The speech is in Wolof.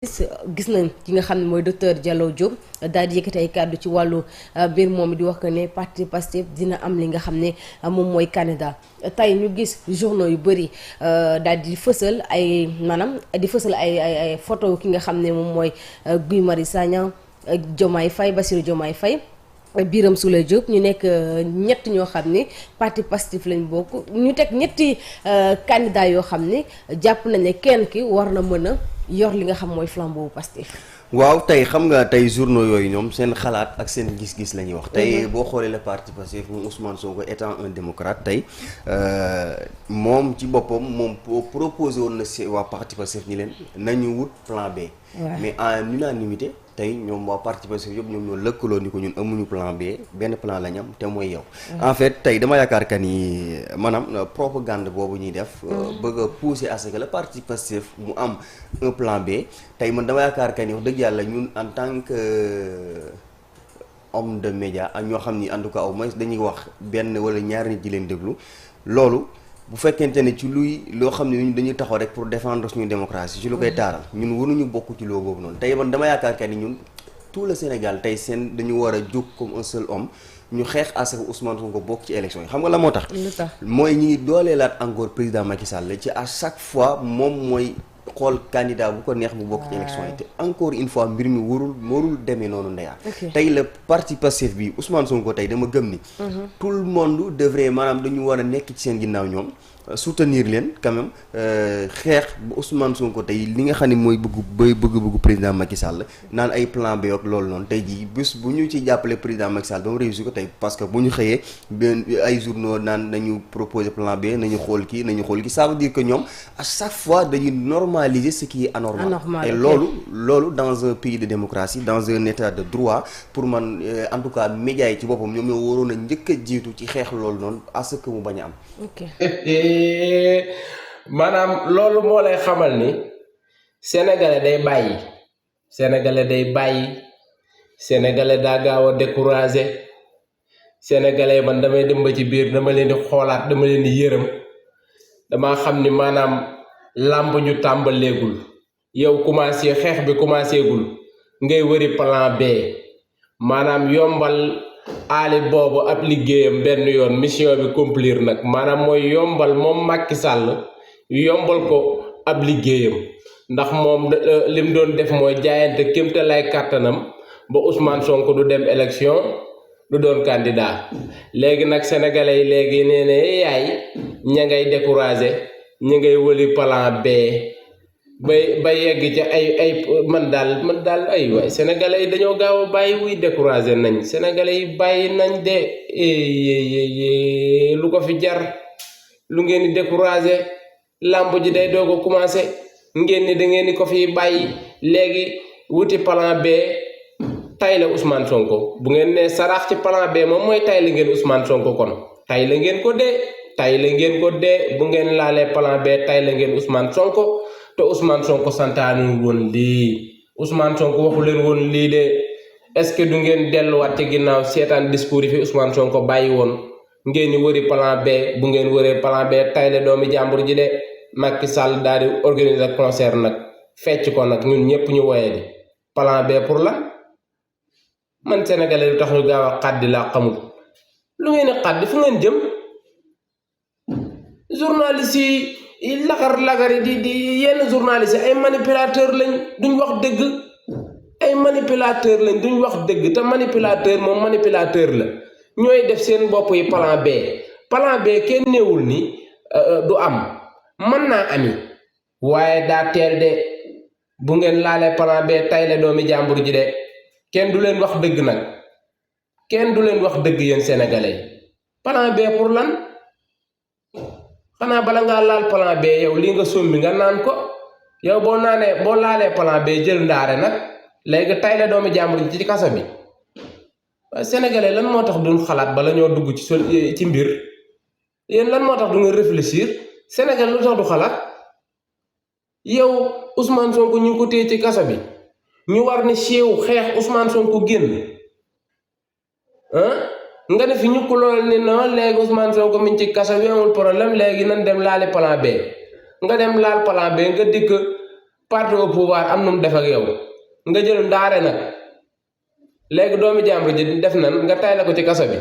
gis nañ ki nga xam ne mooy docteur Diallo Diop daal di yëkkati ay kàddu ci wàllu mbir moom di wax que ne parti Pastef dina am li nga xam ne moom mooy candidat tey ñu gis journaux yu bëri daal di fësal ay maanaam di fësal ay photo ki nga xam ne moom mooy Guy Marius Sagna Diomaye Faye Bassirou Diomaye Faye Birame Souleye Diop ñu nekk ñett ñoo xam ne parti Pastef lañ bokk ñu teg ñetti candidat yoo xam ne jàpp nañ ne kenn ki war na mën a yor li nga xam mooy flambeau Pastef. waaw tey xam nga tey journaux yooyu ñoom seen xalaat ak seen gis-gis la ñuy wax. tey boo xoolee le parti Pastef moom Ousmane Sonko étant un démocrate tey moom ci boppam moom proposé woon na si waa parti Pastef ñi leen nañu wut plan B. mais en unanimité tey ñoom waa parti Pastef yëpp ñoom ñoo lëkkaloo ni ko ñun amuñu plan B benn plan la ñu am te mooy yow. en fait tey dama yaakaar que ni maanaam propagande boobu ñuy def. bëgg a pousser à ce que le parti Pastef mu am un plan B tey man dama yaakaar que ni wax dëgg yàlla ñun en tant que homme de média ak ñoo xam ni en tout cas au moins dañuy wax benn wala ñaari nit ji leen déglu loolu. bu fekkente ne ci luy loo xam ne ñun dañuy taxaw rek pour défendre suñu démocratie ci lu koy taaral ñun waruñu bokk ci loo boobu noonu tey man dama yaakaar que ni ñun tout le Sénégal tey seen dañu war a jóg comme un seul homme ñu xeex à ce que Ousmane Sonko bokk ci élection yi xam nga la moo tax. mooy ñi ngi dooleelaat encore président Macky Sall ci à chaque fois moom mooy xool candidat bu ko neex mu bokk ci élection yi te encore une fois mbir mi warul demee noonu ndeyaa tey le parti Pastef bi Ousmane Sonko tey dama gëm ni tout le monde devrait maanaam dañu war a nekk ci seen ginnaaw ñoom soutenir leen quand même xeex ba Ousmane Sonko tey li nga xam ne mooy bëgg président Macky Sall naan ay plan B ak loolu noonu tey jii bés bu ñu ci jàppale président Macky Sall ba mu réussir ko tey parce que bu ñu xëyee benn ay journaux naan nañu proposer plan B nañu xool kii ça veut dire que ñoom à chaque fois dañuy normaliser ce qui est anormal et loolu dans un pays de démocratie dans un état de droit pour man en tout cas médias yi ci boppam ñoom ñoo waroon a njëkk a jiitu ci xeex loolu noonu à ce que mu bañ a am. maanaam loolu moo lay xamal ni sénégalais day bàyyi sénégalais daa gaaw a découragé sénégalais man damay dem ba ci biir dama leen di xoolaat dama leen di yërëm dama xam ni maanaam làmb ñu tàmbaleegul yow commencé xeex bi commencé gul ngay wëri plan B maanaam yombal aali boobu ab liggéeyam benn yoon mission bi accomplir nag maanaam mooy yombal moom Macky Sall yombal ko ab liggéeyam ndax moom lim doon def mooy jaayante kémte lay kàttanam ba Ousmane Sonko du dem élection du doon candidat léegi nag sénégalais yi léegi nee ne yaay ña ngay découragé ña ngay wëli plan B ba yegg ci ay man daal ay waay sénégalais yi dañoo gaaw a bàyyi wuy découragé nañ sénégalais yi bàyyi nañ de lu ko fi jar lu ngeen di découragé làmb ji day doog a commencé ngeen ni da ngeen di ko fi bàyyi léegi wuti plan B tay la Ousmane Sonko bu ngeen ne saraax ci plan B moom mooy tay la ngeen Ousmane Sonko kon tay la ngeen ko dee bu ngeen laalee plan B tay la ngeen Ousmane Sonko te Ousmane Sonko santaanu woon lii Ousmane Sonko waxu leen woon lii de est-ce que du ngeen delluwaat ci ginnaaw seetaan discours yi fi Ousmane Sonko bàyyi woon ngeen ni wëri plan B bu ngeen wëree plan B tay la doomi jàmbur ji de Macky Sall daal di organiser concert nag fecc ko nag ñun ñëpp ñu woyee di plan B pour la man sénégalais lu tax ñu gaaw a xaddi laa xamul lu ngeen di xaddi fu ngeen jëm journaliste yi lagar yi di yenn journaliste yi ay manipulateur lañ duñ wax dëgg te manipulateur moom manipulateur la ñooy def seen bopp yi plan B kenn néewul ni du am mën naa ami waaye daa teel de bu ngeen laalee plan B tay la doomi jàmbur ji de kenn du leen wax dëgg nag kenn du leen wax dëgg yéen sénégalais plan B pour lan xanaa bala ngaa laal plan B yow lii nga sombi nga naan ko yow boo laalee plan B jël ndaare nag léegi tay la doomi jàmbur ji ci kaso bi waaye sénégalais lan moo tax duñ xalaat bala ñoo dugg ci mbir yéen lan moo tax du nga réfléchir Sénégal lu tax du xalaat yow Ousmane Sonko ñu ngi ko téye ci kaso bi ñu war ni siiw xeex Ousmane Sonko génn nga ne fi ñu ko lool ni non léegi Ousmane Sonko mi ngi ci kaso bi amul problème léegi nan dem laali plan B nga dem laal plan B nga dikk parti au pouvoir am nu mu def ak yow nga jël ndaare nag léegi doomi jàmbur ji def nan nga tay la ko ci kaso bi